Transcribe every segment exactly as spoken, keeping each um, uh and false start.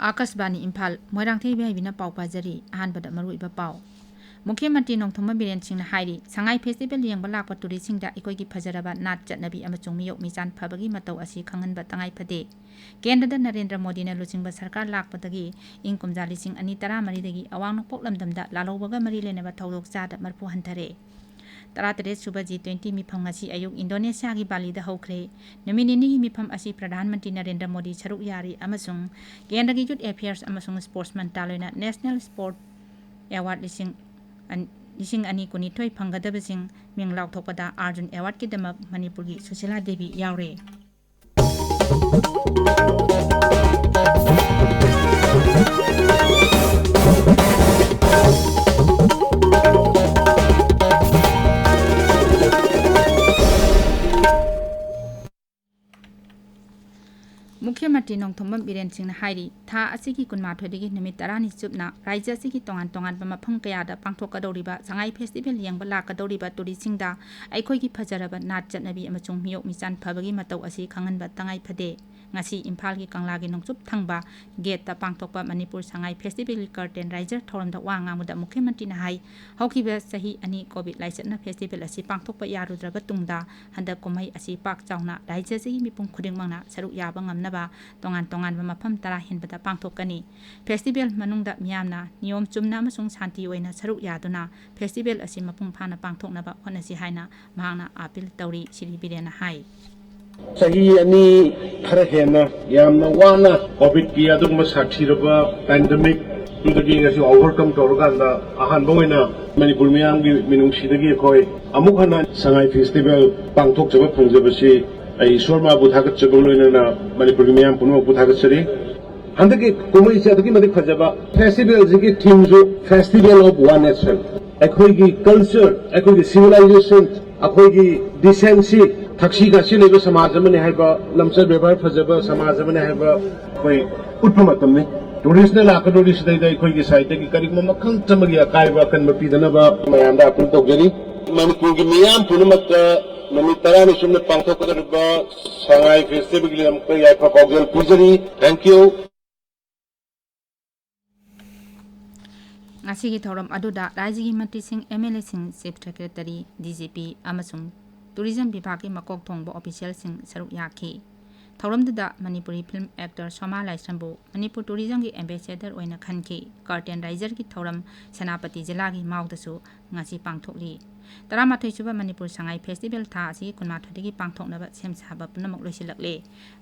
ꯑꯥꯀꯥꯁꯕꯥꯅꯤ ꯏꯝꯐꯥꯜ, ꯃꯣꯏꯔꯥꯡꯊꯦꯝ ꯏꯕꯦꯍꯩꯕꯤꯅ ꯄꯥꯎ ꯄꯥꯖꯔꯤ꯫ ꯑꯍꯥꯟꯕꯗ ꯃꯔꯨꯑꯣꯏꯕ ꯄꯥꯎ꯫ ꯃꯨꯈ꯭ꯌ ꯃꯟꯇ꯭ꯔꯤ ꯅꯣꯡꯊꯣꯝꯕꯝ ꯕꯤꯔꯦꯟ ꯁꯤꯡꯅ ꯍꯥꯏꯔꯤ, ꯁꯉꯥꯏ ꯐꯦꯁꯇꯤꯚꯦꯜ ꯌꯦꯡꯕ ꯂꯥꯛꯄ ꯇꯨꯔꯤꯁꯁꯤꯡꯗ ꯑꯩꯈꯣꯏꯒꯤ ꯐꯖꯔꯕ ꯅꯥꯠ ꯆꯠꯅꯕꯤ ꯑꯃꯁꯨꯡ ꯃꯤꯑꯣꯛ ꯃꯤꯆꯥꯟ ꯐꯕꯒꯤ ꯃꯇꯧ ꯑꯁꯤ ꯈꯪꯍꯟꯕ ꯇꯉꯥꯏ ꯐꯗꯦ꯫ ꯀꯦꯟꯗ꯭ꯔꯗ ꯅꯔꯦꯟꯗ꯭ꯔ ꯃꯣꯗꯤꯅ ꯂꯨꯆꯤꯡꯕ ꯁꯔꯀꯥꯔ ꯂꯥꯛꯄꯗꯒꯤ ꯏꯪ ꯀꯨꯝꯖꯥ ꯂꯤꯁꯤꯡ ꯑꯅꯤ ꯇꯔꯥꯃꯔꯤꯗꯒꯤ ꯑꯋꯥꯡ ꯅꯣꯡꯄꯣꯛ ꯂꯝꯗꯝꯗ ꯂꯥꯜꯍꯧꯕꯒ ꯃꯔꯤ ꯂꯩꯅꯕ ꯊꯧꯗꯣꯛ ꯆꯥꯗ ꯃꯔꯐꯨ ꯍꯟꯊꯔꯦ꯫ ꯇꯔꯥꯇꯔꯦꯠ ꯁꯨꯕ ꯖꯤ ꯇ꯭ꯋꯦꯟꯇꯤ ꯃꯤꯐꯝ ꯉꯁꯤ ꯑꯌꯨꯛ ꯏꯟꯗꯣꯅꯦꯁꯤꯌꯥꯒꯤ ꯕꯥꯂꯤꯗ ꯍꯧꯈ꯭ꯔꯦ꯫ ꯅꯨꯃꯤꯠ ꯅꯤꯅꯤꯒꯤ ꯃꯤꯐꯝ ꯑꯁꯤ ꯄ꯭ꯔꯙꯥꯟ ꯃꯟꯇ꯭ꯔꯤ ꯅꯔꯦꯟꯗ꯭ꯔ ꯃꯣꯗꯤ ꯁꯔꯨꯛ ꯌꯥꯔꯤ ꯑꯃꯁꯨꯡ ꯀꯦꯟꯗ꯭ꯔꯒꯤ ꯌꯨꯊ ꯑꯦꯐꯤꯌꯔꯁ ꯑꯃꯁꯨꯡ ꯁ꯭ꯄꯣꯔꯠꯁ ꯃꯟꯇ꯭ꯔꯥꯂꯣꯏꯅ ꯅꯦꯁꯅꯦꯜ ꯁ꯭ꯄꯣꯔꯠ ꯑꯦꯋꯥꯔꯗ ꯂꯤꯁꯤꯡ ꯑꯟ-, ꯂꯤꯁꯤꯡ ꯑꯅꯤ ꯀꯨꯟꯅꯤꯊꯣꯏ ꯐꯪꯒꯗꯕꯁꯤꯡ ꯃꯤꯡ ꯂꯥꯎꯊꯣꯛꯄꯗ ꯑꯥꯔꯖꯨꯟ ꯑꯦꯋꯥꯔꯗꯀꯤꯗꯃꯛ ꯃꯅꯤꯄꯨꯔꯒꯤ ꯁꯨꯁꯤꯂꯥ ꯗꯦꯕꯤ ꯌꯥꯎꯔꯦ꯫ ꯃꯨꯈ꯭ꯌ ꯃꯟꯇ꯭ꯔꯤ ꯅꯣꯡꯊꯣꯝꯕꯝ ꯕꯤꯔꯦꯟ ꯁꯤꯡꯅ ꯍꯥꯏꯔꯤ, ꯊꯥ ꯑꯁꯤꯒꯤ ꯀꯨꯟꯃꯥꯊꯣꯏꯗꯒꯤ ꯅꯨꯃꯤꯠ ꯇꯔꯥꯅꯤ ꯆꯨꯞꯅ ꯔꯥꯖ꯭ꯌ ꯑꯁꯤꯒꯤ ꯇꯣꯉꯥꯟ ꯇꯣꯉꯥꯟꯕ ꯃꯐꯝ ꯀꯌꯥꯗ ꯄꯥꯡꯊꯣꯛꯀꯗꯧꯔꯤꯕ ꯁꯉꯥꯏ ꯐꯦꯁꯇꯤꯚꯦꯜ ꯌꯦꯡꯕ ꯂꯥꯛꯀꯗꯧꯔꯤꯕ ꯇꯨꯔꯤꯁꯁꯤꯡꯗ ꯑꯩꯈꯣꯏꯒꯤ ꯐꯖꯔꯕ ꯅꯥꯠ ꯆꯠꯅꯕꯤ ꯑꯃꯁꯨꯡ ꯃꯤꯑꯣꯛ ꯃꯤꯆꯥꯟ ꯐꯕꯒꯤ ꯃꯇꯧ ꯑꯁꯤ ꯈꯪꯍꯟꯕ ꯇꯉꯥꯏ ꯐꯗꯦ꯫ ꯉꯁꯤ ꯏꯝꯐꯥꯜꯒꯤ ꯀꯪꯂꯥꯒꯤ ꯅꯣꯡꯆꯨꯞ ꯊꯪꯕ ꯒꯦꯠꯇ ꯄꯥꯡꯊꯣꯛꯄ ꯃꯅꯤꯄꯨꯔ ꯁꯉꯥꯏ ꯐꯦꯁꯇꯤꯚꯦꯜꯒꯤ ꯀꯔꯇꯦꯟ ꯔꯥꯏꯖꯔ ꯊꯧꯔꯝꯗ ꯋꯥ ꯉꯥꯡꯕꯗ ꯃꯨꯈ꯭ꯌ ꯃꯟꯇ꯭ꯔꯤꯅ ꯍꯥꯏ, ꯍꯧꯈꯤꯕ ꯆꯍꯤ ꯑꯅꯤ ꯀꯣꯚꯤꯗ ꯂꯥꯏꯆꯠꯅ ꯐꯦꯁꯇꯤꯚꯦꯜ ꯑꯁꯤ ꯄꯥꯡꯊꯣꯛꯄ ꯌꯥꯔꯨꯗ꯭ꯔꯕ ꯇꯨꯡꯗ ꯍꯟꯗꯛ ꯀꯨꯝꯍꯩ ꯑꯁꯤ ꯄꯥꯛ ꯆꯥꯎꯅ ꯔꯥꯖ꯭ꯌ ꯑꯁꯤꯒꯤ ꯃꯤꯄꯨꯝ ꯈꯨꯗꯤꯡꯃꯛꯅ ꯁꯔꯨꯛ ꯌꯥꯕ ꯉꯝꯅꯕ ꯇꯣꯉꯥꯟ ꯇꯣꯉꯥꯟꯕ ꯃꯐꯝ ꯇꯔꯥ ꯍꯦꯟꯕꯗ ꯄꯥꯡꯊꯣꯛꯀꯅꯤ꯫ ꯐꯦꯁꯇꯤꯚꯦꯜ ꯃꯅꯨꯡꯗ ꯃꯤꯌꯥꯝꯅ ꯅꯤꯌꯣꯝ ꯆꯨꯝꯅ ꯑꯃꯁꯨꯡ ꯁꯥꯟꯇꯤ ꯑꯣꯏꯅ ꯁꯔꯨꯛ ꯌꯥꯗꯨꯅ ꯐꯦꯁꯇꯤꯚꯦꯜ ꯑꯁꯤ ꯃꯄꯨꯡ ꯐꯥꯅ ꯄꯥꯡꯊꯣꯛꯅꯕ ꯍꯣꯠꯅꯁꯤ ꯍꯥꯏꯅ ꯃꯍꯥꯛꯅ ꯑꯥꯄꯤꯜ ꯇꯧꯔꯤ꯫ ꯁ꯭ꯔꯤ ꯕꯤꯔꯦꯟꯅ ꯍꯥꯏ꯫ ꯆꯍꯤ ꯑꯅꯤ ꯈꯔ ꯍꯦꯟꯅ ꯌꯥꯝꯅ ꯋꯥꯅ ꯀꯣꯚꯤꯗꯀꯤ ꯑꯗꯨꯒꯨꯝꯕ ꯁꯥꯊꯤꯔꯕ ꯄꯦꯟꯗꯦꯃꯤꯛ ꯑꯗꯨꯗꯒꯤ ꯉꯁꯤ ꯑꯣꯚꯔꯀꯝ ꯇꯧꯔꯀꯥꯟꯗ ꯑꯍꯥꯟꯕ ꯑꯣꯏꯅ ꯃꯅꯤꯄꯨꯔ ꯃꯤꯌꯥꯝꯒꯤ ꯃꯤꯅꯨꯡꯁꯤꯗꯒꯤ ꯑꯩꯈꯣꯏ ꯑꯃꯨꯛ ꯍꯟꯅ ꯁꯉꯥꯏ ꯐꯦꯁꯇꯤꯚꯦꯜ ꯄꯥꯡꯊꯣꯛꯆꯕ ꯐꯪꯖꯕꯁꯤ ꯑꯩ ꯏꯁꯣꯔ ꯃꯥꯕꯨ ꯊꯥꯒꯠꯆꯕꯒ ꯂꯣꯏꯅꯅ ꯃꯅꯤꯄꯨꯔꯒꯤ ꯃꯤꯌꯥꯝ ꯄꯨꯝꯅꯃꯛꯄꯨ ꯊꯥꯒꯠꯆꯔꯤ꯫ ꯍꯟꯗꯛꯀꯤ ꯀꯨꯝꯍꯩꯁꯦ ꯑꯗꯨꯛꯀꯤ ꯃꯇꯤꯛ ꯐꯖꯕ, ꯐꯦꯁꯇꯤꯚꯦꯜꯁꯤꯒꯤ ꯊꯤꯝꯁꯨ Festival of One Nation꯫ ꯑꯩꯈꯣꯏꯒꯤ ꯀꯜꯆꯔ, ꯑꯩꯈꯣꯏꯒꯤ ꯁꯤꯚꯤꯂꯥꯏꯖꯦꯁꯟ, ꯑꯩꯈꯣꯏꯒꯤ ꯗꯤꯁꯦꯟꯁꯤ, ꯊꯛꯁꯤ ꯈꯥꯁꯤ ꯂꯩꯕ ꯁꯃꯥꯖ ꯑꯃꯅꯤ ꯍꯥꯏꯕ, ꯂꯝꯆꯠ ꯕꯦꯕꯥꯔ ꯐꯖꯕ ꯁꯃꯥꯖ ꯑꯃꯅꯤ ꯍꯥꯏꯕ ꯑꯩꯈꯣꯏ ꯎꯠꯄ ꯃꯇꯝꯅꯤ꯫ ꯇꯨꯔꯤꯁꯅ ꯂꯥꯛꯀꯗꯧꯔꯤꯁꯤꯗꯩꯗ ꯑꯩꯈꯣꯏꯒꯤ ꯁꯥꯏꯠꯇꯒꯤ ꯀꯔꯤꯒꯨꯝꯕ ꯃꯈꯜ ꯑꯃꯒꯤ ꯑꯀꯥꯏꯕ ꯑꯀꯟꯕ ꯄꯤꯗꯅꯕ ꯃꯌꯥꯝꯗ ꯑꯄꯤꯜ ꯇꯧꯖꯔꯤ꯫ ꯃꯅꯤꯄꯨꯔꯒꯤ ꯃꯤꯌꯥꯝ ꯄꯨꯝꯅꯃꯛꯇ ꯅꯨꯃꯤꯠ ꯇꯔꯥꯅꯤ ꯁꯨꯞꯅ ꯄꯥꯡꯊꯣꯛꯀꯗꯧꯔꯤꯕ ꯁꯉꯥꯏ ꯐꯦꯁꯇꯤꯚꯦꯜꯒꯤꯗꯃꯛꯇ ꯌꯥꯏꯐ ꯄꯥꯎꯖꯦꯜ ꯄꯤꯖꯔꯤ꯫ Thank you꯫ ꯉꯁꯤꯒꯤ ꯊꯧꯔꯝ ꯑꯗꯨꯗ ꯔꯥꯖ꯭ꯌꯒꯤ ꯃꯟꯇ꯭ꯔꯤꯁꯤꯡ, M L ꯑꯦꯁꯤꯡ, chief secretary, D G P ꯑꯃꯁꯨꯡ ꯇꯨꯔꯤꯖꯝ ꯕꯤꯚꯥꯒꯀꯤ ꯃꯀꯣꯛ ꯊꯣꯡꯕ ꯑꯣꯐꯤꯁꯤꯌꯦꯜꯁꯤꯡ ꯁꯔꯨꯛ ꯌꯥꯈꯤ꯫ ꯊꯧꯔꯝꯗꯨꯗ ꯃꯅꯤꯄꯨꯔꯤ ꯐꯤꯜꯝ ꯑꯦꯛꯇꯔ ꯁꯣꯃꯥ ꯂꯥꯏꯁ꯭ꯔꯝꯕꯨ ꯃꯅꯤꯄꯨꯔ ꯇꯨꯔꯤꯖꯝꯒꯤ ꯑꯦꯝꯕꯦꯁꯦꯗꯔ ꯑꯣꯏꯅ ꯈꯟꯈꯤ꯫ ꯀꯔꯇꯦꯟ ꯔꯥꯏꯖꯔꯒꯤ ꯊꯧꯔꯝ ꯁꯦꯅꯥꯄꯇꯤ ꯖꯤꯂꯥꯒꯤ ꯃꯥꯎꯗꯁꯨ ꯉꯁꯤ ꯄꯥꯡꯊꯣꯛꯂꯤ꯫ ꯇꯔꯥꯃꯥꯊꯣꯏꯁꯨꯕ ꯃꯅꯤꯄꯨꯔ ꯁꯉꯥꯏ ꯐꯦꯁꯇꯤꯚꯦꯜ ꯊꯥ ꯑꯁꯤꯒꯤ ꯀꯨꯟꯃꯥꯊꯣꯏꯗꯒꯤ ꯄꯥꯡꯊꯣꯛꯅꯕ ꯁꯦꯝ ꯁꯥꯕ ꯄꯨꯝꯅꯃꯛ ꯂꯣꯏꯁꯤꯜꯂꯛꯂꯦ꯫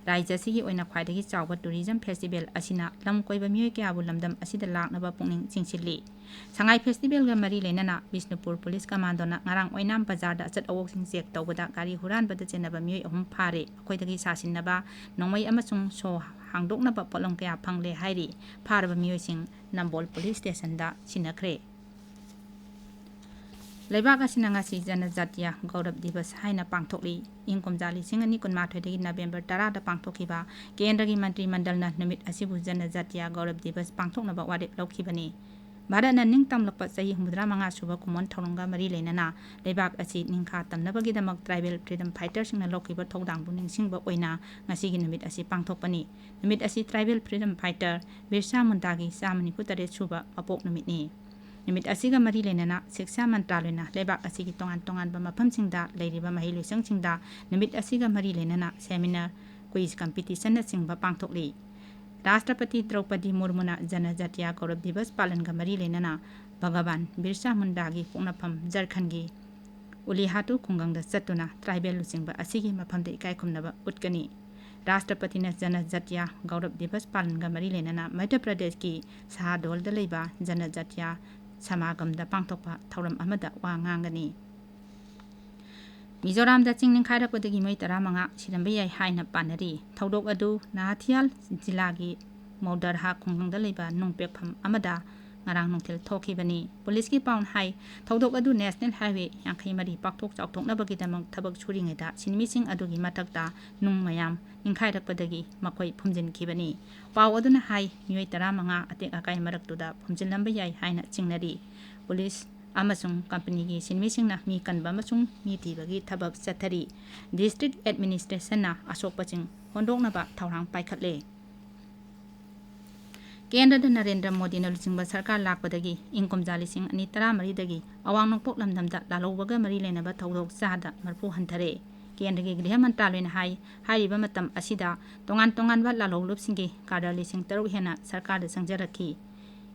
ꯔꯥꯏꯖ꯭ꯌ ꯑꯁꯤꯒꯤ ꯑꯣꯏꯅ ꯈ꯭ꯋꯥꯏꯗꯒꯤ ꯆꯥꯎꯕ ꯇꯨꯔꯤꯖꯝ ꯐꯦꯁꯇꯤꯚꯦꯜ ꯑꯁꯤꯅ ꯂꯝ ꯀꯣꯏꯕ ꯃꯤꯑꯣꯏ ꯀꯌꯥꯕꯨ ꯂꯝꯗꯝ ꯑꯁꯤꯗ ꯂꯥꯛꯅꯕ ꯄꯨꯛꯅꯤꯡ ꯆꯤꯡꯁꯤꯜꯂꯤ꯫ ꯁꯉꯥꯏ ꯐꯦꯁꯇꯤꯚꯦꯜꯒ ꯃꯔꯤ ꯂꯩꯅꯅ ꯕꯤꯁꯅꯨꯄꯨꯔ ꯄꯨꯂꯤꯁ ꯀꯃꯥꯟꯗꯣꯅ ꯉꯔꯥꯡ ꯑꯣꯏꯅꯥꯝ ꯕꯖꯥꯔꯗ ꯑꯆꯠ ꯑꯋꯣꯛꯁꯤꯡ ꯆꯦꯛ ꯇꯧꯕꯗ ꯒꯥꯔꯤ ꯍꯨꯔꯥꯟꯕꯗ ꯆꯦꯟꯅꯕ ꯃꯤꯑꯣꯏ ꯑꯍꯨꯝ ꯐꯥꯔꯦ꯫ ꯃꯈꯣꯏꯗꯒꯤ ꯁꯥ ꯁꯤꯟꯅꯕ, ꯅꯣꯡꯃꯩ ꯑꯃꯁꯨꯡ ꯁꯣ ꯍꯥꯡꯗꯣꯛꯅꯕ ꯄꯣꯠꯂꯝ ꯀꯌꯥ ꯐꯪꯂꯦ ꯍꯥꯏꯔꯤ꯫ ꯐꯥꯔꯕ ꯃꯤꯑꯣꯏꯁꯤꯡ ꯅꯝꯕꯣꯜ ꯄꯨꯂꯤꯁ ꯁ꯭ꯇꯦꯁꯟꯗ ꯁꯤꯟꯅꯈ꯭ꯔꯦ꯫ ꯂꯩꯕꯥꯛ ꯑꯁꯤꯅ ꯉꯁꯤ ꯖꯅꯖꯥꯇꯤꯌꯥ ꯒꯧꯔꯕ ꯗꯤꯕꯁ ꯍꯥꯏꯅ ꯄꯥꯡꯊꯣꯛꯂꯤ꯫ ꯏꯪ ꯀꯨꯝꯖꯥ ꯂꯤꯁꯤꯡ ꯑꯅꯤ ꯀꯨꯟꯃꯥꯊꯣꯏꯗꯒꯤ ꯅꯕꯦꯝꯕꯔ ꯇꯔꯥꯗ ꯄꯥꯡꯊꯣꯛꯈꯤꯕ ꯀꯦꯟꯗ꯭ꯔꯒꯤ ꯃꯟꯇ꯭ꯔꯤ ꯃꯟꯗꯜꯅ ꯅꯨꯃꯤꯠ ꯑꯁꯤꯕꯨ ꯖꯅꯖꯥꯇꯤꯌꯥ ꯒꯧꯔꯕ ꯗꯤꯕꯁ ꯄꯥꯡꯊꯣꯛꯅꯕ ꯋꯥꯔꯦꯞ ꯂꯧꯈꯤꯕꯅꯤ꯫ ꯚꯥꯔꯠꯅ ꯅꯤꯡꯇꯝꯂꯛꯄ ꯆꯍꯤ ꯍꯨꯝꯐꯨꯇꯔꯥ ꯃꯉꯥ ꯁꯨꯕ ꯀꯨꯝꯑꯣꯟ ꯊꯧꯔꯝꯒ ꯃꯔꯤ ꯂꯩꯅꯅ ꯂꯩꯕꯥꯛ ꯑꯁꯤ ꯅꯤꯡꯈꯥ ꯇꯝꯅꯕꯒꯤꯗꯃꯛ ꯇ꯭ꯔꯥꯏꯕꯦꯜ ꯐ꯭ꯔꯤꯗꯝ ꯐꯥꯏꯇꯔꯁꯤꯡꯅ ꯂꯧꯈꯤꯕ ꯊꯧꯗꯥꯡꯕꯨ ꯅꯤꯡꯁꯤꯡꯕ ꯑꯣꯏꯅ ꯉꯁꯤꯒꯤ ꯅꯨꯃꯤꯠ ꯑꯁꯤ ꯄꯥꯡꯊꯣꯛꯄꯅꯤ꯫ ꯅꯨꯃꯤꯠ ꯑꯁꯤ ꯇ꯭ꯔꯥꯏꯕꯦꯜ ꯐ꯭ꯔꯤꯗꯝ ꯐꯥꯏꯇꯔ ꯕꯤꯔꯁꯥ ꯃꯨꯟꯗꯥꯒꯤ ꯆꯥꯝꯃ ꯅꯤꯐꯨ ꯇꯔꯦꯠ ꯁꯨꯕ ꯃꯄꯣꯛ ꯅꯨꯃꯤꯠꯅꯤ꯫ ꯅꯨꯃꯤꯠ ꯑꯁꯤꯒ ꯃꯔꯤ ꯂꯩꯅꯅ ꯁꯤꯛꯁꯥ ꯃꯟꯇ꯭ꯔꯥꯂꯣꯏꯅ ꯂꯩꯕꯥꯛ ꯑꯁꯤꯒꯤ ꯇꯣꯉꯥꯟ ꯇꯣꯉꯥꯟꯕ ꯃꯐꯝꯁꯤꯡꯗ ꯂꯩꯔꯤꯕ ꯃꯍꯩꯂꯣꯏꯁꯪꯁꯤꯡꯗ ꯅꯨꯃꯤꯠ ꯑꯁꯤꯒ ꯃꯔꯤ ꯂꯩꯅꯅ ꯁꯦꯃꯤꯅꯥꯔ, ꯀ꯭ꯋꯤꯖ ꯀꯝꯄꯤꯇꯤꯁꯟꯅꯆꯤꯡꯕ ꯄꯥꯡꯊꯣꯛꯂꯤ꯫ ꯔꯥꯁꯇ꯭ꯔꯄꯇꯤ ꯗ꯭ꯔꯧꯄꯗꯤ ꯃꯨꯔꯃꯨꯅ ꯖꯅꯖꯥꯇꯤꯌꯥ ꯒꯧꯔꯕ ꯗꯤꯕꯁ ꯄꯥꯂꯟꯒ ꯃꯔꯤ ꯂꯩꯅꯅ ꯚꯒꯕꯥꯟ ꯕꯤꯔꯁꯥ ꯃꯨꯟꯗꯥꯒꯤ ꯄꯣꯛꯅꯐꯝ ꯖꯔꯈꯟꯒꯤ ꯎꯂꯤꯍꯥꯇꯨ ꯈꯨꯡꯒꯪꯗ ꯆꯠꯇꯨꯅ ꯇ꯭ꯔꯥꯏꯕꯦꯜ ꯂꯨꯆꯤꯡꯕ ꯑꯁꯤꯒꯤ ꯃꯐꯝꯗ ꯏꯀꯥꯏ ꯈꯨꯝꯅꯕ ꯎꯠꯀꯅꯤ꯫ ꯔꯥꯁꯇ꯭ꯔꯄꯇꯤꯅ ꯖꯅꯖꯥꯇꯤꯌꯥ ꯒꯧꯔꯕ ꯗꯤꯕꯁ ꯄꯥꯂꯟꯒ ꯃꯔꯤ ꯂꯩꯅꯅ ꯃꯙ꯭ꯌ ꯄ꯭ꯔꯗꯦꯁꯀꯤ ꯁꯍꯥꯗꯣꯜꯗ ꯂꯩꯕ ꯖꯅꯖꯥꯇꯤꯌꯥ ꯁꯃꯥꯒꯝꯗ ꯄꯥꯡꯊꯣꯛꯄ ꯊꯧꯔꯝ ꯑꯃꯗ ꯋꯥ ꯉꯥꯡꯒꯅꯤ꯫ ꯃꯤꯖꯣꯔꯥꯝꯗ ꯆꯤꯡ ꯅꯤꯡꯈꯥꯏꯔꯛꯄꯗꯒꯤ ꯃꯤꯑꯣꯏ ꯇꯔꯥꯃꯉꯥ ꯁꯤꯔꯝꯕ ꯌꯥꯏ ꯍꯥꯏꯅ ꯄꯥꯅꯔꯤ꯫ ꯊꯧꯗꯣꯛ ꯑꯗꯨ ꯅꯥꯍꯥꯊꯤꯌꯥꯜ ꯖꯤꯂꯥꯒꯤ ꯃꯧꯗꯔꯍꯥ ꯈꯨꯡꯒꯪꯗ ꯂꯩꯕ ꯅꯨꯡ ꯄꯦꯛꯐꯝ ꯑꯃꯗ ꯉꯔꯥꯡ ꯅꯨꯡꯊꯤꯜ ꯊꯣꯛꯈꯤꯕꯅꯤ꯫ ꯄꯨꯂꯤꯁꯀꯤ ꯄꯥꯎꯅ ꯍꯥꯏ, ꯊꯧꯗꯣꯛ ꯑꯗꯨ ꯅꯦꯁꯅꯦꯜ ꯍꯥꯏꯋꯦ ꯌꯥꯡꯈꯩ ꯃꯔꯤ ꯄꯥꯛꯊꯣꯛ ꯆꯥꯎꯊꯣꯛꯅꯕꯒꯤꯗꯃꯛ ꯊꯕꯛ ꯁꯨꯔꯤꯉꯩꯗ ꯁꯤꯟꯃꯤꯁꯤꯡ ꯑꯗꯨꯒꯤ ꯃꯊꯛꯇ ꯅꯨꯡ ꯃꯌꯥꯝ ꯅꯤꯡꯈꯥꯏꯔꯛꯄꯗꯒꯤ ꯃꯈꯣꯏ ꯐꯨꯝꯖꯤꯟꯈꯤꯕꯅꯤ꯫ ꯄꯥꯎ ꯑꯗꯨꯅ ꯍꯥꯏ, ꯃꯤꯑꯣꯏ ꯇꯔꯥꯃꯉꯥ ꯑꯇꯦꯛ ꯑꯀꯥꯏ ꯃꯔꯛꯇꯨꯗ ꯐꯨꯝꯖꯤꯜꯂꯝꯕ ꯌꯥꯏ ꯍꯥꯏꯅ ꯆꯤꯡꯅꯔꯤ꯫ ꯄꯨꯂꯤꯁ ꯑꯃꯁꯨꯡ ꯀꯝꯄꯅꯤꯒꯤ ꯁꯤꯟꯃꯤꯁꯤꯡꯅ ꯃꯤ ꯀꯟꯕ ꯑꯃꯁꯨꯡ ꯃꯤ ꯊꯤꯕꯒꯤ ꯊꯕꯛ ꯆꯠꯊꯔꯤ꯫ ꯗꯤꯁꯇ꯭ꯔꯤꯛ ꯑꯦꯗꯃꯤꯅꯤꯁꯇ꯭ꯔꯦꯁꯟꯅ ꯑꯁꯣꯛꯄꯁꯤꯡ ꯍꯣꯟꯗꯣꯛꯅꯕ ꯊꯧꯔꯥꯡ ꯄꯥꯏꯈꯠꯂꯦ꯫ ꯀꯦꯟꯗ꯭ꯔꯗ ꯅꯔꯦꯟꯗ꯭ꯔ ꯃꯣꯗꯤꯅ ꯂꯨꯆꯤꯡꯕ ꯁꯔꯀꯥꯔ ꯂꯥꯛꯄꯗꯒꯤ ꯏꯪ ꯀꯨꯝꯖꯥ ꯂꯤꯁꯤꯡ ꯑꯅꯤ ꯇꯔꯥꯃꯔꯤꯗꯒꯤ ꯑꯋꯥꯡ ꯅꯣꯡꯄꯣꯛ ꯂꯝꯗꯝꯗ ꯂꯥꯜꯍꯧꯕꯒ ꯃꯔꯤ ꯂꯩꯅꯕ ꯊꯧꯗꯣꯛ ꯆꯥꯗ ꯃꯔꯐꯨ ꯍꯟꯊꯔꯦ꯫ ꯀꯦꯟꯗ꯭ꯔꯒꯤ ꯒ꯭ꯔꯤꯍ ꯃꯟꯇ꯭ꯔꯥꯂꯣꯏꯅ ꯍꯥꯏ, ꯍꯥꯏꯔꯤꯕ ꯃꯇꯝ ꯑꯁꯤꯗ ꯇꯣꯉꯥꯟ ꯇꯣꯉꯥꯟꯕ ꯂꯥꯜꯍꯧ ꯂꯨꯞꯁꯤꯡꯒꯤ ꯀꯥꯗꯔ ꯂꯤꯁꯤꯡ ꯇꯔꯨꯛ ꯍꯦꯟꯅ ꯁꯔꯀꯥꯔꯗ ꯆꯪꯖꯔꯛꯈꯤ꯫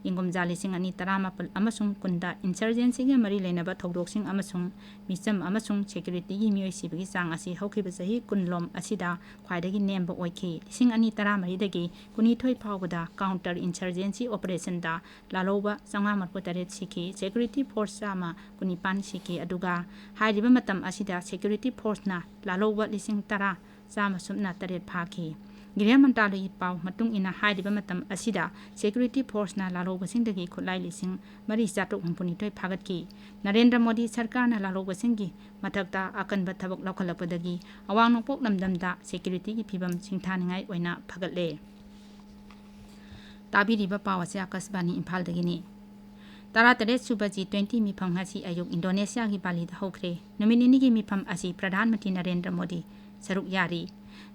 ꯏꯪ ꯀꯨꯝꯖꯥ ꯂꯤꯁꯤꯡ ꯑꯅꯤ ꯇꯔꯥꯃꯥꯄꯜ ꯑꯃꯁꯨꯡ ꯀꯨꯟꯗ ꯏꯟꯁꯔꯖꯦꯟꯁꯤꯒ ꯃꯔꯤ ꯂꯩꯅꯕ ꯊꯧꯗꯣꯛꯁꯤꯡ ꯑꯃꯁꯨꯡ ꯃꯤꯆꯝ ꯑꯃꯁꯨꯡ ꯁꯦꯀ꯭ꯌꯨꯔꯤꯇꯤꯒꯤ ꯃꯤꯑꯣꯏ ꯁꯤꯕꯒꯤ ꯆꯥꯡ ꯑꯁꯤ ꯍꯧꯈꯤꯕ ꯆꯍꯤ ꯀꯨꯟꯂꯣꯝ ꯑꯁꯤꯗ ꯈ꯭ꯋꯥꯏꯗꯒꯤ ꯅꯦꯝꯕ ꯑꯣꯏꯈꯤ꯫ ꯂꯤꯁꯤꯡ ꯑꯅꯤ ꯇꯔꯥꯃꯔꯤꯗꯒꯤ ꯀꯨꯟꯅꯤꯊꯣꯏ ꯐꯥꯎꯕꯗ ꯀꯥꯎꯟꯇꯔ ꯏꯟꯁꯔꯖꯦꯟꯁꯤ ꯑꯣꯄꯔꯦꯁꯟꯗ ꯂꯥꯜꯍꯧꯕ ꯆꯥꯝꯃꯉꯥ ꯃꯔꯤꯐꯨ ꯇꯔꯦꯠ ꯁꯤꯈꯤ, ꯁꯦꯀ꯭ꯌꯨꯔꯤꯇꯤ ꯐꯣꯔꯁ ꯆꯥꯝꯃ ꯀꯨꯟꯅꯤꯄꯥꯟ ꯁꯤꯈꯤ꯫ ꯑꯗꯨꯒ ꯍꯥꯏꯔꯤꯕ ꯃꯇꯝ ꯑꯁꯤꯗ ꯁꯦꯀ꯭ꯌꯨꯔꯤꯇꯤ ꯐꯣꯔꯁꯅ ꯂꯥꯜꯍꯧꯕ ꯂꯤꯁꯤꯡ ꯇꯔꯥ ꯆꯥꯝꯃ ꯁꯨꯞꯅ ꯇꯔꯦꯠ ꯐꯥꯈꯤ꯫ ꯒ꯭ꯔꯤꯍ ꯃꯟꯇ꯭ꯔꯥꯂꯌꯒꯤ ꯄꯥꯎ ꯃꯇꯨꯡ ꯏꯟꯅ, ꯍꯥꯏꯔꯤꯕ ꯃꯇꯝ ꯑꯁꯤꯗ ꯁꯦꯀ꯭ꯌꯨꯔꯤꯇꯤ ꯐꯣꯔꯁꯅ ꯂꯥꯜꯍꯧꯕꯁꯤꯡꯗꯒꯤ ꯈꯨꯠꯂꯥꯏ ꯂꯤꯁꯤꯡ ꯃꯔꯤ ꯆꯥꯇ꯭ꯔꯨꯛ ꯍꯨꯝꯐꯨꯅꯤꯊꯣꯏ ꯐꯥꯒꯠꯈꯤ꯫ ꯅꯔꯦꯟꯗ꯭ꯔ ꯃꯣꯗꯤ ꯁꯔꯀꯥꯔꯅ ꯂꯥꯜꯍꯧꯕꯁꯤꯡꯒꯤ ꯃꯊꯛꯇ ꯑꯀꯟꯕ ꯊꯕꯛ ꯂꯧꯈꯠꯂꯛꯄꯗꯒꯤ ꯑꯋꯥꯡ ꯅꯣꯡꯄꯣꯛ ꯂꯝꯗꯝꯗ ꯁꯦꯀ꯭ꯌꯨꯔꯤꯇꯤꯒꯤ ꯐꯤꯕꯝ ꯁꯤꯡꯊꯥꯅꯤꯡꯉꯥꯏ ꯑꯣꯏꯅ ꯐꯒꯠꯂꯦ꯫ ꯇꯥꯕꯤꯔꯤꯕ ꯄꯥꯎ ꯑꯁꯤ ꯑꯥꯀꯥꯁꯕꯥꯅꯤ ꯏꯝꯐꯥꯜꯗꯒꯤꯅꯤ꯫ ꯇꯔꯥꯇꯔꯦꯠ ꯁꯨꯕ ꯖꯤ ꯇ꯭ꯋꯦꯟꯇꯤ ꯃꯤꯐꯝ ꯉꯁꯤ ꯑꯌꯨꯛ ꯏꯟꯗꯣꯅꯦꯁꯤꯌꯥꯒꯤ ꯕꯥꯂꯤꯗ ꯍꯧꯈ꯭ꯔꯦ꯫ ꯅꯨꯃꯤꯠ ꯅꯤꯅꯤꯒꯤ ꯃꯤꯐꯝ ꯑꯁꯤ ꯄ꯭ꯔꯙꯥꯟ ꯃꯟꯇ꯭ꯔꯤ ꯅꯔꯦꯟꯗ꯭ꯔ ꯃꯣꯗꯤ ꯁꯔꯨꯛ ꯌꯥꯔꯤ꯫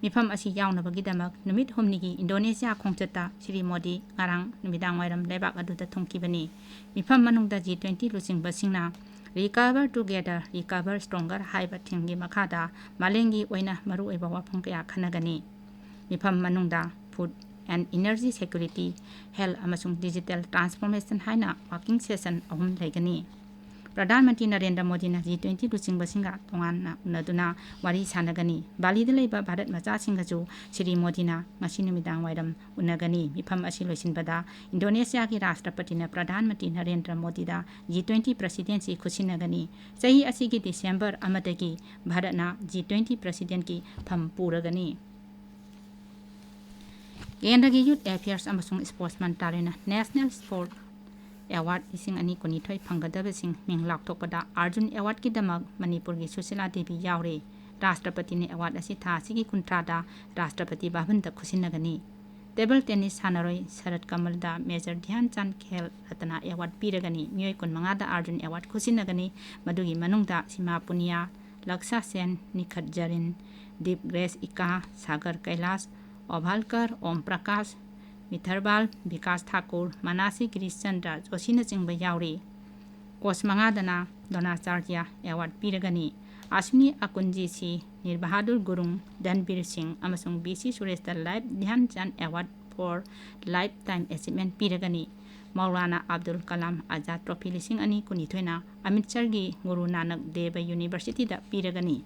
ꯃꯤꯐꯝ ꯑꯁꯤ ꯌꯥꯎꯅꯕꯒꯤꯗꯃꯛ ꯅꯨꯃꯤꯠ ꯍꯨꯝꯅꯤꯒꯤ ꯏꯟꯗꯣꯅꯦꯁꯤꯌꯥ ꯈꯣꯡꯆꯠꯇ ꯁ꯭ꯔꯤ ꯃꯣꯗꯤ ꯉꯔꯥꯡ ꯅꯨꯃꯤꯗꯥꯡ ꯋꯥꯏꯔꯝ ꯂꯩꯕꯥꯛ ꯑꯗꯨꯗ ꯊꯨꯡꯈꯤꯕꯅꯤ꯫ ꯃꯤꯐꯝ ꯃꯅꯨꯡꯗ ꯖꯤ ꯇ꯭ꯋꯦꯟꯇꯤ ꯂꯨꯆꯤꯡꯕꯁꯤꯡꯅ Recover Together, Recover Stronger ꯍꯥꯏꯕ ꯊꯤꯝꯒꯤ ꯃꯈꯥꯗ ꯃꯥꯂꯦꯝꯒꯤ ꯑꯣꯏꯅ ꯃꯔꯨꯑꯣꯏꯕ ꯋꯥꯐꯝ ꯀꯌꯥ ꯈꯟꯅꯒꯅꯤ꯫ ꯃꯤꯐꯝ ꯃꯅꯨꯡꯗ Food and Energy Security, Health ꯑꯃꯁꯨꯡ Digital Transformation ꯍꯥꯏꯅ working session ꯑꯍꯨꯝ ꯂꯩꯒꯅꯤ꯫ ꯄ꯭ꯔꯙꯥꯟ ꯃꯟꯇ꯭ꯔꯤ ꯅꯔꯦꯟꯗ꯭ꯔ ꯃꯣꯗꯤꯅ ꯖꯤ ꯇ꯭ꯋꯦꯟꯇꯤ ꯂꯨꯆꯤꯡꯕꯁꯤꯡꯒ ꯇꯣꯉꯥꯟꯅ ꯎꯅꯗꯨꯅ ꯋꯥꯔꯤ ꯁꯥꯟꯅꯒꯅꯤ꯫ ꯕꯥꯂꯤꯗ ꯂꯩꯕ ꯚꯥꯔꯠ ꯃꯆꯥꯁꯤꯡꯒꯁꯨ ꯁ꯭ꯔꯤ ꯃꯣꯗꯤꯅ ꯉꯁꯤ ꯅꯨꯃꯤꯗꯥꯡ ꯋꯥꯏꯔꯝ ꯎꯅꯒꯅꯤ꯫ ꯃꯤꯐꯝ ꯑꯁꯤ ꯂꯣꯏꯁꯤꯟꯕꯗ ꯏꯟꯗꯣꯅꯦꯁꯤꯌꯥꯒꯤ ꯔꯥꯁꯇ꯭ꯔꯄꯇꯤꯅ ꯄ꯭ꯔꯙꯥꯟ ꯃꯟꯇ꯭ꯔꯤ ꯅꯔꯦꯟꯗ꯭ꯔ ꯃꯣꯗꯤꯗ ꯖꯤ ꯇ꯭ꯋꯦꯟꯇꯤ ꯄ꯭ꯔꯁꯤꯗꯦꯟꯁꯤ ꯈꯨꯠꯁꯤꯟꯅꯒꯅꯤ꯫ ꯆꯍꯤ ꯑꯁꯤꯒꯤ ꯗꯤꯁꯦꯝꯕꯔ ꯑꯃꯗꯒꯤ ꯚꯥꯔꯠꯅ ꯖꯤ ꯇ꯭ꯋꯦꯟꯇꯤ ꯄ꯭ꯔꯁꯤꯗꯦꯟꯀꯤ ꯐꯝ ꯄꯨꯔꯒꯅꯤ꯫ ꯀꯦꯟꯗ꯭ꯔꯒꯤ ꯌꯨꯊ ꯑꯦꯐꯤꯌꯔꯁ ꯑꯃꯁꯨꯡ ꯁ꯭ꯄꯣꯔꯠꯁ ꯃꯟꯇ꯭ꯔꯥꯂꯌꯅ ꯅꯦꯁꯅꯦꯜ ꯁ꯭ꯄꯣꯔꯠ ꯑꯦꯋꯥꯔꯗ ꯂꯤꯁꯤꯡ ꯑꯅꯤ ꯀꯨꯟꯅꯤꯊꯣꯏ ꯐꯪꯒꯗꯕꯁꯤꯡ ꯃꯤꯡ ꯂꯥꯎꯊꯣꯛꯄꯗ ꯑꯥꯔꯖꯨꯟ ꯑꯦꯋꯥꯔꯗꯀꯤꯗꯃꯛ ꯃꯅꯤꯄꯨꯔꯒꯤ ꯁꯨꯁꯤꯂꯥ ꯗꯦꯕꯤ ꯌꯥꯎꯔꯤ꯫ ꯔꯥꯁꯇ꯭ꯔꯄꯇꯤꯅ ꯑꯦꯋꯥꯔꯗ ꯑꯁꯤ ꯊꯥ ꯑꯁꯤꯒꯤ ꯀꯨꯟꯊ꯭ꯔꯥꯗ ꯔꯥꯁꯇ꯭ꯔꯄꯇꯤ ꯚꯕꯟꯗ ꯈꯨꯠꯁꯤꯟꯅꯒꯅꯤ꯫ ꯇꯦꯕꯜ ꯇꯦꯅꯤꯁ ꯁꯥꯟꯅꯔꯣꯏ ꯁꯔꯠ ꯀꯃꯜꯗ ꯃꯦꯖꯔ ꯙ꯭ꯌꯥꯟ ꯆꯥꯟ ꯈꯦꯜ ꯔꯠꯅ ꯑꯦꯋꯥꯔꯗ ꯄꯤꯔꯒꯅꯤ꯫ ꯃꯤꯑꯣꯏ ꯀꯨꯟꯃꯉꯥꯗ ꯑꯥꯔꯖꯨꯟ ꯑꯦꯋꯥꯔꯗ ꯈꯨꯠꯁꯤꯟꯅꯒꯅꯤ꯫ ꯃꯗꯨꯒꯤ ꯃꯅꯨꯡꯗ ꯁꯤꯃꯥ ꯄꯨꯅꯤꯌꯥ, ꯂꯛꯁꯥ ꯁꯦꯟ, ꯅꯤꯈꯠ ꯖꯔꯤꯟ, ꯗꯤꯞ ꯒ꯭ꯔꯦꯁ ꯏꯀꯥ, ꯁꯥꯒꯔ ꯀꯩꯂꯥꯁ, ꯑꯣꯚꯥꯜꯀꯔ, ꯑꯣꯝ ꯄ꯭ꯔꯀꯥꯁ, ꯃꯤꯊꯔꯕꯥꯜ, ꯕꯤꯀꯥꯁ ꯊꯥꯀꯨꯔ, ꯃꯅꯥꯁꯤ ꯒꯤꯔꯤꯁꯆꯟꯗ꯭ꯔ ꯖꯣꯁꯤꯅꯆꯤꯡꯕ ꯌꯥꯎꯔꯤ꯫ ꯀꯣꯁ ꯃꯉꯥꯗꯅ ꯗ꯭ꯔꯣꯅꯥꯆꯥꯔꯌ ꯑꯦꯋꯥꯔꯗ ꯄꯤꯔꯒꯅꯤ꯫ ꯑꯁ꯭ꯋꯤꯅꯤ ꯑꯀꯨꯟꯖꯤꯁꯤ, ꯅꯤꯔ ꯕꯍꯥꯗꯨꯔ ꯒꯨꯔꯨꯡ, ꯙꯟꯕꯤꯔ ꯁꯤꯡ ꯑꯃꯁꯨꯡ B C ꯁꯨꯔꯦꯁꯇ life Dhyan Chand award for lifetime ꯑꯦꯆꯤꯞꯃꯦꯟ ꯄꯤꯔꯒꯅꯤ꯫ ꯃꯧꯂꯥꯅꯥ ꯑꯕꯗꯨꯜ ꯀꯂꯥꯝ ꯑꯥꯖꯥꯗ ꯇ꯭ꯔꯣꯐꯤ ꯂꯤꯁꯤꯡ ꯑꯅꯤ ꯀꯨꯟꯅꯤꯊꯣꯏꯅ ꯑꯃꯤꯠꯁꯔꯒꯤ ꯒꯨꯔꯨ ꯅꯥꯅꯛ ꯗꯦꯕ ꯌꯨꯅꯤꯚꯔꯁꯤꯇꯤꯗ ꯄꯤꯔꯒꯅꯤ꯫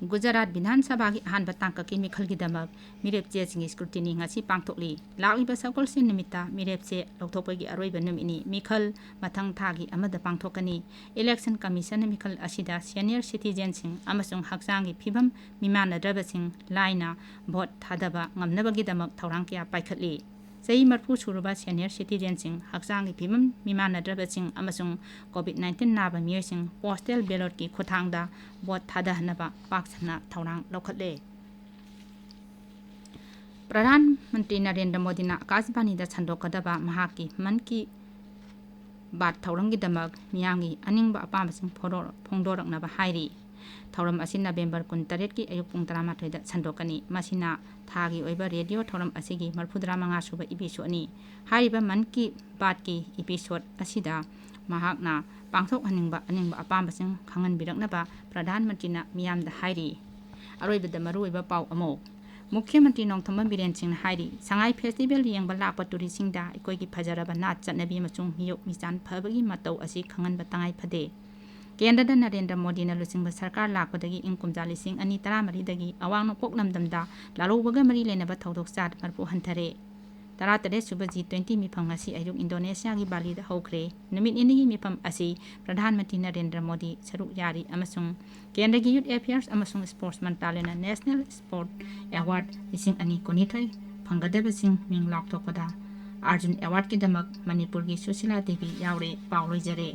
ꯒꯨꯖꯔꯥꯠ ꯕꯤꯙꯥꯟ ꯁꯚꯥꯒꯤ ꯑꯍꯥꯟꯕ ꯇꯥꯡꯀꯛꯀꯤ ꯃꯤꯈꯜꯒꯤꯗꯃꯛ ꯃꯤꯔꯦꯞ ꯆꯦꯁꯤꯡꯒꯤ ꯁ꯭ꯀ꯭ꯔꯨꯇꯤꯅꯤ ꯉꯁꯤ ꯄꯥꯡꯊꯣꯛꯂꯤ꯫ ꯂꯥꯛꯂꯤꯕ ꯁꯒꯣꯜꯁꯦꯟ ꯅꯨꯃꯤꯠꯇ ꯃꯤꯔꯦꯞ ꯆꯦ ꯂꯧꯊꯣꯛꯄꯒꯤ ꯑꯔꯣꯏꯕ ꯅꯨꯃꯤꯠꯅꯤ꯫ ꯃꯤꯈꯜ ꯃꯊꯪ ꯊꯥꯒꯤ ꯑꯃꯗ ꯄꯥꯡꯊꯣꯛꯀꯅꯤ꯫ ꯏꯂꯦꯛꯁꯟ ꯀꯃꯤꯁꯟꯅ ꯃꯤꯈꯜ ꯑꯁꯤꯗ ꯁꯦꯅꯤꯌꯔ ꯁꯤꯇꯤꯖꯦꯟꯁꯤꯡ ꯑꯃꯁꯨꯡ ꯍꯛꯆꯥꯡꯒꯤ ꯐꯤꯕꯝ ꯃꯤꯃꯥꯟꯅꯗ꯭ꯔꯕꯁꯤꯡ ꯂꯥꯏꯅ ꯚꯣꯠ ꯊꯥꯗꯕ ꯉꯝꯅꯕꯒꯤꯗꯃꯛ ꯊꯧꯔꯥꯡ ꯀꯌꯥ ꯄꯥꯏꯈꯠꯂꯤ꯫ ꯆꯍꯤ ꯃꯔꯤꯐꯨ ꯁꯨꯔꯕ ꯁꯦꯅꯤꯌꯔ ꯁꯤꯇꯤꯖꯦꯟꯁꯤꯡ, ꯍꯛꯆꯥꯡꯒꯤ ꯐꯤꯕꯝ ꯃꯤꯃꯥꯟꯅꯗ꯭ꯔꯕꯁꯤꯡ ꯑꯃꯁꯨꯡ ꯀꯣꯚꯤꯗ ꯅꯥꯏꯟꯇꯤꯟ ꯅꯥꯕ ꯃꯤꯑꯣꯏꯁꯤꯡ ꯄꯣꯁꯇꯦꯜ ꯕꯦꯂꯣꯠꯀꯤ ꯈꯨꯠꯊꯥꯡꯗ ꯚꯣꯠ ꯊꯥꯗꯍꯟꯅꯕ ꯄꯥꯛ ꯁꯟꯅ ꯊꯧꯔꯥꯡ ꯂꯧꯈꯠꯂꯦ꯫ ꯄ꯭ꯔꯙꯥꯟ ꯃꯟꯇ꯭ꯔꯤ ꯅꯔꯦꯟꯗ꯭ꯔ ꯃꯣꯗꯤꯅ ꯑꯀꯥꯁꯕꯥꯅꯤꯗ ꯁꯟꯗꯣꯛꯀꯗꯕ ꯃꯍꯥꯛꯀꯤ ꯃꯟ ꯀꯤ ꯕꯥꯠ ꯊꯧꯔꯝꯒꯤꯗꯃꯛ ꯃꯤꯌꯥꯝꯒꯤ ꯑꯅꯤꯡꯕ ꯑꯄꯥꯝꯕꯁꯤꯡ ꯐꯣꯡꯗꯣꯔꯛ-, ꯐꯣꯡꯗꯣꯔꯛꯅꯕ ꯍꯥꯏꯔꯤ꯫ ꯊꯧꯔꯝ ꯑꯁꯤ ꯅꯕꯦꯝꯕꯔ ꯀꯨꯟꯇꯔꯦꯠꯀꯤ ꯑꯌꯨꯛ ꯄꯨꯡ ꯇꯔꯥꯃꯥꯊꯣꯏꯗ ꯁꯟꯗꯣꯛꯀꯅꯤ꯫ ꯃꯁꯤꯅ ꯊꯥꯒꯤ ꯑꯣꯏꯕ ꯔꯦꯗꯤꯑꯣ ꯊꯧꯔꯝ ꯑꯁꯤꯒꯤ ꯃꯔꯤꯐꯨꯇꯔꯥ ꯃꯉꯥ ꯁꯨꯕ ꯏꯄꯤꯁꯣꯗꯅꯤ꯫ ꯍꯥꯏꯔꯤꯕ ꯃꯟ ꯀꯤ ꯕꯥꯠꯀꯤ ꯏꯄꯤꯁꯣꯗ ꯑꯁꯤꯗ ꯃꯍꯥꯛꯅ ꯄꯥꯡꯊꯣꯛꯍꯟꯅꯤꯡꯕ ꯑꯅꯤꯡꯕ ꯑꯄꯥꯝꯕꯁꯤꯡ ꯈꯪꯍꯟꯕꯤꯔꯛꯅꯕ ꯄ꯭ꯔꯙꯥꯟ ꯃꯟꯇ꯭ꯔꯤꯅ ꯃꯤꯌꯥꯝꯗ ꯍꯥꯏꯔꯤ꯫ ꯑꯔꯣꯏꯕꯗ ꯃꯔꯨꯑꯣꯏꯕ ꯄꯥꯎ ꯑꯃꯨꯛ꯫ ꯃꯨꯈ꯭ꯌ ꯃꯟꯇ꯭ꯔꯤ ꯅꯣꯡꯊꯣꯝꯕꯝ ꯕꯤꯔꯦꯟ ꯁꯤꯡꯅ ꯍꯥꯏꯔꯤ, ꯁꯉꯥꯏ ꯐꯦꯁꯇꯤꯚꯦꯜ ꯌꯦꯡꯕ ꯂꯥꯛꯄ ꯇꯨꯔꯤꯁꯁꯤꯡꯗ ꯑꯩꯈꯣꯏꯒꯤ ꯐꯖꯔꯕ ꯅꯥꯠ ꯆꯠꯅꯕꯤ ꯑꯃꯁꯨꯡ ꯃꯤꯌꯣꯛ ꯃꯤꯆꯥꯟ ꯐꯕꯒꯤ ꯃꯇꯧ ꯑꯁꯤ ꯈꯪꯍꯟꯕ ꯇꯉꯥꯏ ꯐꯗꯦ꯫ ꯀꯦꯟꯗ꯭ꯔꯗ ꯅꯔꯦꯟꯗ꯭ꯔ ꯃꯣꯗꯤꯅ ꯂꯨꯆꯤꯡꯕ ꯁꯔꯀꯥꯔ ꯂꯥꯛꯄꯗꯒꯤ ꯏꯪ ꯀꯨꯝꯖꯥ ꯂꯤꯁꯤꯡ ꯑꯅꯤ ꯇꯔꯥꯃꯔꯤꯗꯒꯤ ꯑꯋꯥꯡ ꯅꯣꯡꯄꯣꯛ ꯂꯝꯗꯝꯗ ꯂꯥꯜꯍꯧꯕꯒ ꯃꯔꯤ ꯂꯩꯅꯕ ꯊꯧꯗꯣꯛ ꯆꯥꯗ ꯃꯔꯤꯐꯨ ꯍꯟꯊꯔꯦ꯫ ꯇꯔꯥꯇꯔꯦꯠ ꯁꯨꯕ ꯖꯤ ꯇ꯭ꯋꯦꯟꯇꯤ ꯃꯤꯐꯝ ꯉꯁꯤ ꯑꯌꯨꯛ ꯏꯟꯗꯣꯅꯦꯁꯤꯌꯥꯒꯤ ꯕꯥꯂꯤꯗ ꯍꯧꯈ꯭ꯔꯦ꯫ ꯅꯨꯃꯤꯠ ꯅꯤꯅꯤꯒꯤ ꯃꯤꯐꯝ ꯑꯁꯤ ꯄ꯭ꯔꯙꯥꯟ ꯃꯟꯇ꯭ꯔꯤ ꯅꯔꯦꯟꯗ꯭ꯔ ꯃꯣꯗꯤ ꯁꯔꯨꯛ ꯌꯥꯔꯤ ꯑꯃꯁꯨꯡ ꯀꯦꯟꯗ꯭ꯔꯒꯤ ꯌꯨꯊ ꯑꯦꯐꯤꯌꯔꯁ ꯑꯃꯁꯨꯡ ꯁ꯭ꯄꯣꯔꯠꯁ ꯃꯟꯇ꯭ꯔꯥꯂꯌꯅ ꯅꯦꯁꯅꯦꯜ ꯁ꯭ꯄꯣꯔꯠ ꯑꯦꯋꯥꯔꯗ ꯂꯤꯁꯤꯡ ꯑꯅꯤ ꯀꯨꯟꯅꯤꯊꯣꯏ ꯐꯪꯒꯗꯕꯁꯤꯡ ꯃꯤꯡ ꯂꯥꯎꯊꯣꯛꯄꯗ ꯑꯥꯔꯖꯨꯟ ꯑꯦꯋꯥꯔꯗꯀꯤꯗꯃꯛ ꯃꯅꯤꯄꯨꯔꯒꯤ ꯁꯨꯁꯤꯂꯥ ꯗꯦꯕꯤ ꯌꯥꯎꯔꯦ꯫ ꯄꯥꯎ ꯂꯣꯏꯖꯔꯦ꯫